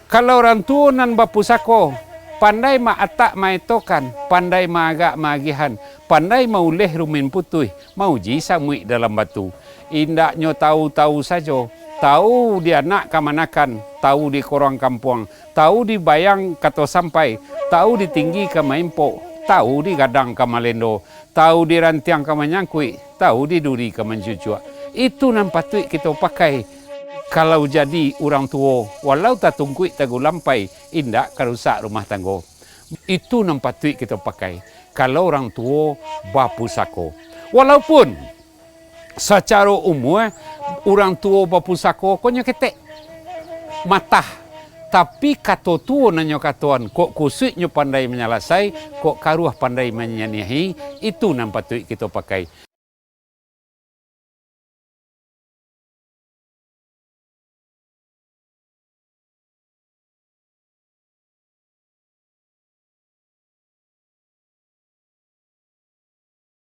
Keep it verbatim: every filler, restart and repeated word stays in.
Kalau urang tuo nan bapusako, pandai maatak maetokan, pandai maagak maagiahan, pandai mauleh rumin putuih, mauji samuik dalam batu. Indaknyo tawu-tawu sajo, tawu di anak kamanakan, tawu di korong kampuang, tawu di bayang kato sampai, tawu di tinggi ka maimpok, tawu di gadang ka malendo, tawu di rantiang ka manyangkuik, tawu di duri ka mancucuak. Itu nan patuik kito pakai. Kalau jadi urang tuo, walau tatungkuik tagulampai, indak ka rusak rumah tanggo. Itu nan patuik kito pakai, kalau urang tuo bapusako. Walaupun sacaro umua, urang tuo bapusako ko nyo ketek, matah. Tapi kato tuo nan nyo katoan, kok kusuiknyo pandai manyalasai, kok karuah pandai manyaniahi, itu nan patuik kito pakai.